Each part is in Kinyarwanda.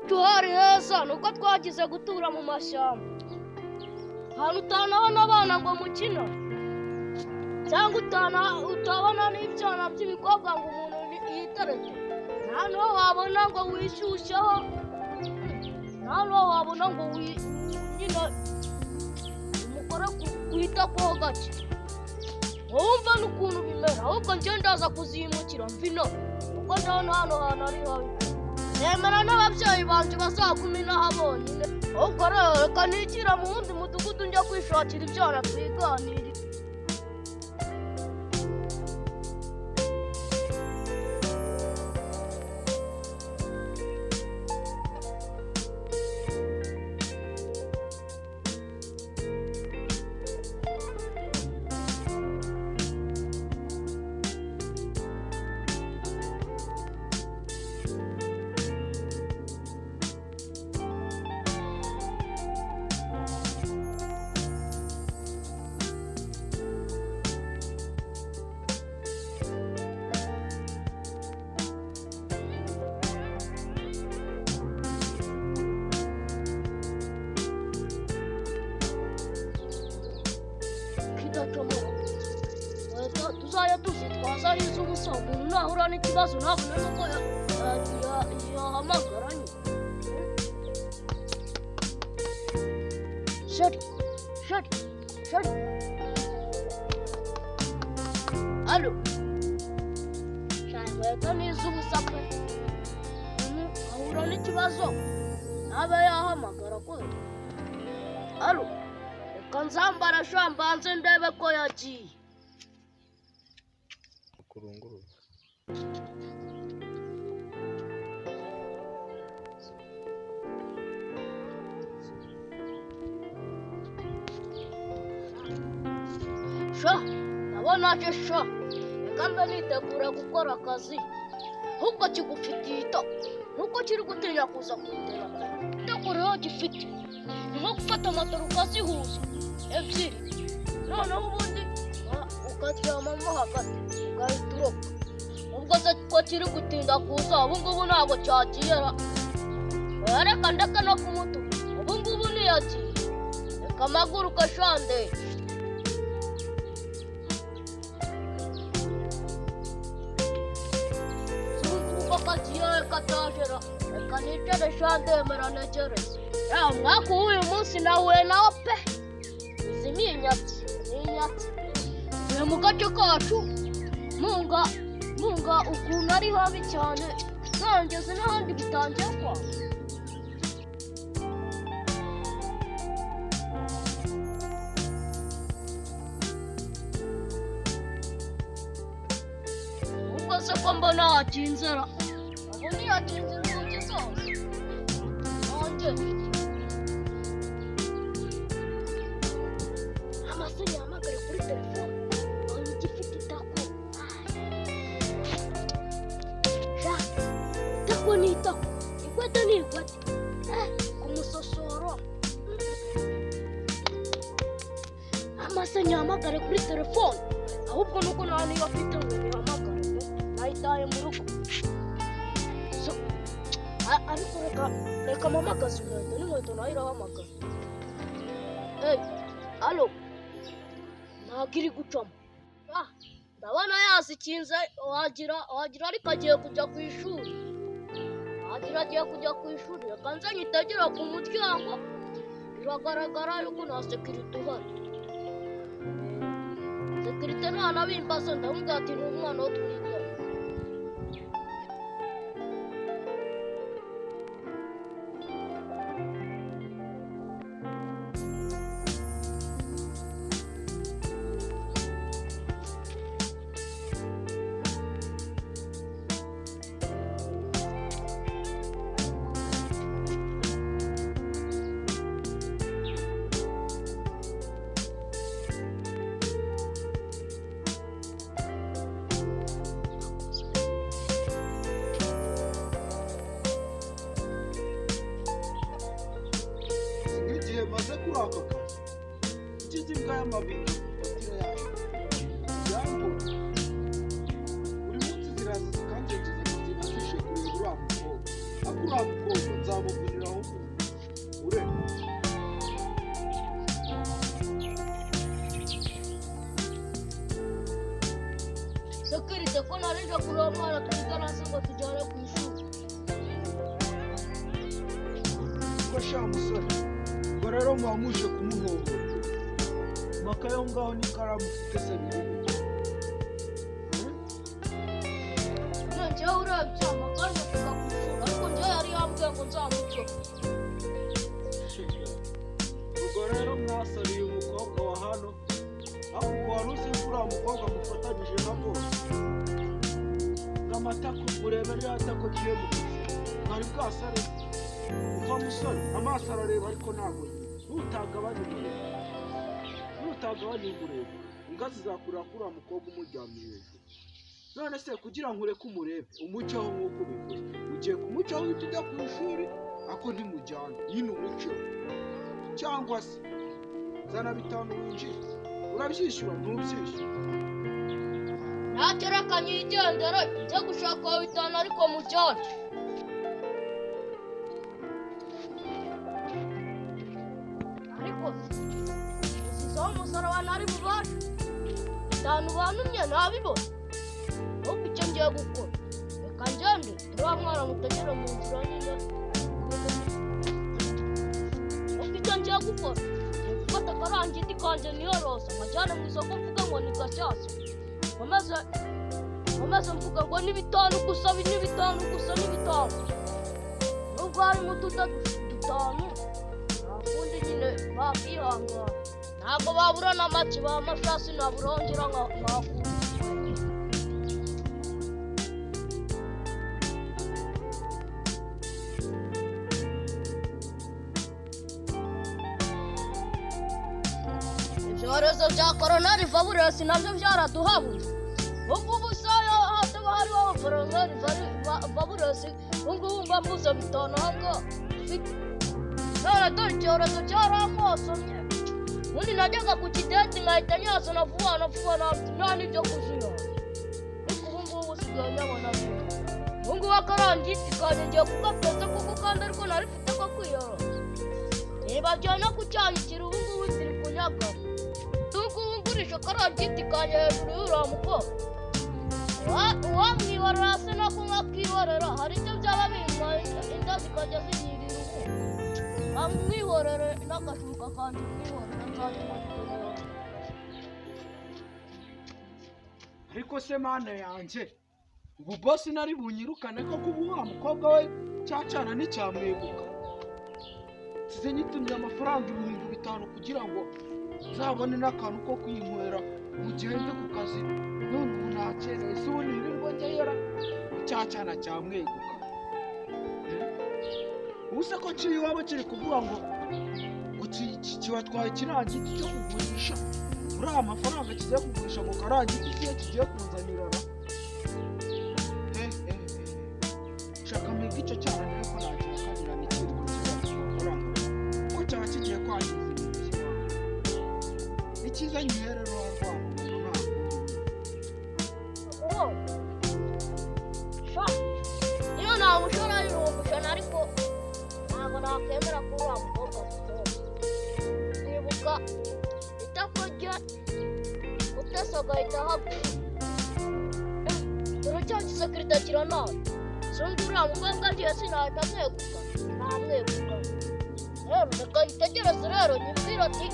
Iwacu hari heza, nuko twagize gutura mu mashyamba, ahantu utanabona abana ngo mukina, cyangwa utabona n'ibyana by'ibikobwa ngo umuntu yitereke. Nta n'uwo wabona ngo wishyushyeho, nta n'uwo wabona ngo nyine umukore wita kuho gake, wumva n'ukuntu bimera. Ahubwo njye ndaza kuzimukira mvino, kuko ndabona hano hantu ari habi. Nemera n'ababyeyi banjye bazaguma inaha bonyine. Ahubwo rero reka nigira mu wundi mudugudu njya kwishakira ibyana twiganirira. Kidacomora leta tuzajya tuzitwaza iz'ubusa, umuntu nahura n'ikibazo ntabone n'uko yahamagara nyine. Sheri, sheri, sheri, alo, sha inkweto ni iz'ubusa pe. Umuntu ahura n'ikibazo ntabe yahamagara kweli. Alo, reka nzambara sha mbanze ndebe ko yagiye. Kurunguruka. Sha ndabona aje sha, reka mbe nitegura gukora akazi. Ahubwo kigufitiye itako, nuko kiri gutinya kuza kundeba pe. Itako rero gifite ni nko gufata matoro ukazihuza ebyiri, noneho ubundi ukaryamamo hagati ugahita uroka. Ubwo se ko kiri gutinda kuza, ubu ngubu ntabwo cyagiye ra. Oya reka ndeke no kumutuma, ubu ngubu ntiyagiye. Reka mpaguruke sha ndebe. Ubu kagiye kataje ra, reka nicare sha ndemera ntegereze. Ya umwaka w'uyu munsi nahuye nawo pe. Izi ni inyatsi, ni inyatsi. Tuye mu gace kacu, munga munga ukuntu ari habi cyane, nangeze n'ahandi bitangiye kwanga. Ubwo se ko mbona hakinze ra, ubu ntiyakinze inzugi zose. Nongere. Amasoni yahamagare kuri telefone, mbonye igifite itako. Sha, itako ni itako, igwate ni igwate. Ku musosoro. Amasoni yahamagare kuri telefone, ahubwo nuko nta niyo afite ngo nyihamagare pe, nayitaye mu rugo. So, ariko reka mpamagaze inkweto, n'inkweto nayo irahamagara. Hey, alo, ntabwo iri gucamo. Ah, ndabona yazikinze, wagira ariko agiye kujya ku ishuri. Wagira agiye kujya ku ishuri, reka nze nyitegere ku muryango, biragaragara yuko nta sekirite uhari. Sekirite ntanabimbaza, ndamubwira ati ni umwana wo twigana. Nk'igihe maze kuri aka kazi, ikize imbwa y'amabinga fatira yayo yambona buri munsi ziraza zikanjengeza ngo zibashishe kureba uriya mukobwa, ariko uriya mukobwa Nzamuvuniraho ure. Sekirite, ko narije kureba umwana twigana se ngo tujyane ku ishuri? Ko sha musore, ubwo rero muba muje kumuhohotera. Amakaye aho ngaho n'ikaramu ufite se biri bite? None njyewe urebye amakaye tujya ku ishuri, ariko njyewe yari yambwiye ngo nzamuceho. Ubwo rero mwasariye umukobwa wa hano, ahubwo wari uzi ko uriya mukobwa mufatanyije na bose amatako, murebe ririya tako rigiye mu kazi mwari bwasare. Uva musore, amaso arareba ariko ntabwo yiba. Nutagabanya umurego, nutagabanya umurego, imbwa zizakurira kuri uriya mukobwa umuryamye hejuru. None se kugira ngo ureke umurebe, umuceho nk'uko ubivuze, ugiye kumucaho uhita ujya ku ishuri, ako ntimujyana nyine, umuceho. Cyangwa se zana 5 winjire. Urabyishyura ntubyishyura? Ntacyo, reka nyigendere njye gushaka 5 ariko mujyane. Ariko usizeho umusaraba ntari bubashe, 5 bantumye ntabibona. Ahubwo icyo ngiye gukora, reka ngende uriya mwana mutegere mu nzira nyine. Ahubwo icyo ngiye gukora, ngiye gufata akarangiti kanjye niyorosa nkajyane mu isoko, mvuge ngo ni gashyashya, nkomeze mvuga ngo ni 5 gusa, ni 5 gusa, ni 5, nubwo harimo ututa dutanu. Nta kundi nyine, bakihangana, ntabwo babura n'amaki ba mashasi naburongera nkakura. Ibyorezo bya korona rivaburesi nabyo byaraduhabuye. Ubu ngubu sayo hataba hariho korona vaburesi, ubu ngubu mba mbuze 5 aha ngaha mfite. None dore icyorezo cyaramwosomye. Ubundi najyaga ku kideti nkahita nyasana vuba na vuba, nta n'ibyo kuzuyaza, ariko ubu ngubu usigaye nyabona vuba. Ubu ngubu akarangiti kanjye ngiye kugateza kuko kandi ariko nari mfite ko kwiyorosa, nibagiwe no kucyanikira. Ubu ngubu ziri kunyagara. Ubu ngubu ngurisha akarangiti kanjye hejuru y'uriya mukobwa, uwamwihorera se nako nkakihorera, hari icyo byaba bintwaye? Inda zikajya zinyirira ubu, bamwihorere n'agashuka kanjye mwihorere, nzajya nkabikora. Ariko se mana yanjye, ubu bosi nari bunyirukane koko? Ubu wa mukobwa we cyacana nticyamweguka. Nsize nyitumye amafaranga 5000 kugira ngo nzabone n'akantu ko kwinywera mu gihe ndi ku kazi, none ubu nakerewe. Se ubu nirirwa njyayera icyacana cyamweguka? Ubu se ko kiri iwabo kiri kuvuga ngo kibatwaye ikirangiti cyo kugurisha, muri aya mafaranga kigiye kugurisha ngo karangiti kiyo kigiye kunzanira ra? Shaka mpige icyo cyana ndebe ko nakihakanira ntikirirwe kibaza amafaranga, kuko cyaba kigiye kwangiza ibintu by'iwanjye. Icyiza nyihere rero rwa muntu ntabwo. Uwo sha niyo namushora 100,000, ariko ntabwo nakwemera ko uriya mukobwa mukobwa. Kwibuka itako rye Mutesi agahita ahaguruka. Dore cya gisekirite kiranaye. Sinzi, uriya mukobwa agiye sinahita amweguka, namweguka. Rero reka yitegereze, rero nyibwire ati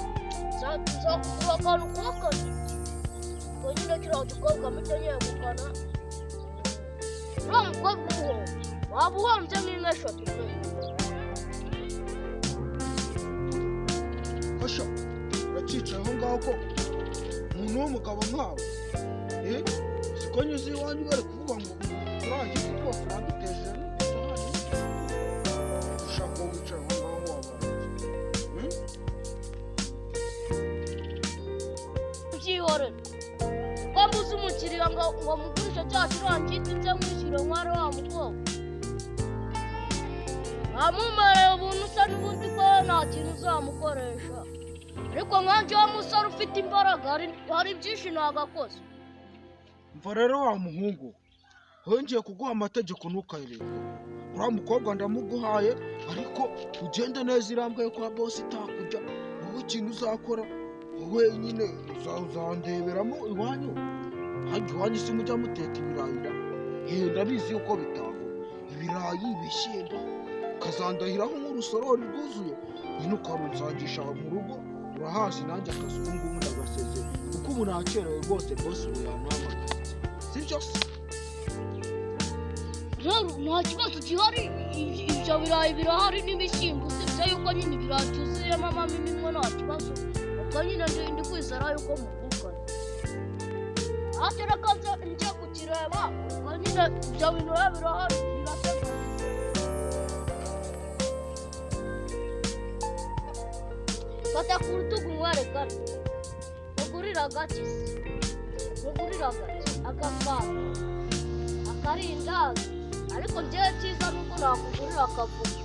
nzakugura akantu k'akazi. Ubwo nyine kiriya gikobwa mpite yegukana. Uriya mukobwa umuhondo waba uhombye nk'inka eshatu pe. Kosha uracyicaye aho ngaho koko, umuntu w'umugabo nkawe? Siko nyuze iwanyu bari kuvuga ngo turangije twose, uraduteje n'udusahane, ushaka ko wicara aho ngaho wabaye? Byihorere, ko mbuze umukiriya ngo mugurishe cya kirangiti nze mwishyure nkware wa mukobwa, nkamumereye ubuntu usa n'ubundi ko nta kintu uzamukoresha. Ariko nkanjye wa musore ufite imbaraga, hari byinshi nagakoze. Mva rero wa muhungu we, wongeye kuguha amategeko, ntukayireke. Uriya mukobwa ndamuguhaye. Ariko ugende neza, irambwa yo kwa bosi itakujya. Wowe ikintu uzakora, wowe nyine uzandeberamo iwanyu. Hajya iwanyu si mujya muteka ibirayi da? Ndabizi yuko bitabura ibirayi, ibishyimbo, ukazandahiraho nk'urusorori rwuzuye nyine, ukarunsangisha mu rugo. Urahazi nanjye akazi ubu ngubu ndagasezeye, kuko ubu nakerewe rwose. Bosi ubu yampamagaye, sibyo se? Rero nta kibazo gihari, ibyo birayi birahari n'ibishyimbo, usibye yuko nyine ibirayi byuzuyemo amamimwe, nta kibazo. Ubwo nyine ndi kwizera yuko muvukana. Ati reka nze njye kukireba. Ubwo nyine ibyo bintu rero birahari, birateguye. Fata ku rutugu nkwereke, mugurire agaki se, mugurire agaki, agafanta, akarindazi. Ariko njyewe cyiza nuko nakugurira akavuga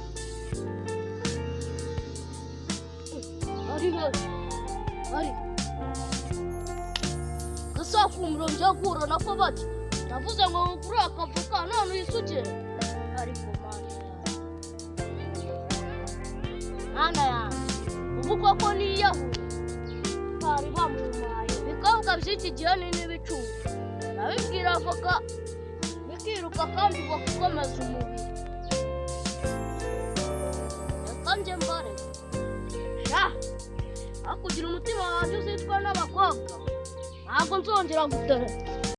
ari he ari gasakumiro njya guhura nako bati ndavuze ngo ngugurire akavoka, none uyisukire. Ariko mana yanjye, mana yanjye, ubu koko niyahuye bari bamumaye. Ibikobwa by'iki gihe ni n'ibicucu, ndabibwira avoka bikiruka, kandi voka ikomeza umubiri. Reka njye mbareka sha, aho kugira umutima wanjye uzitwa n'abakobwa, ntabwo nzongera gutereta.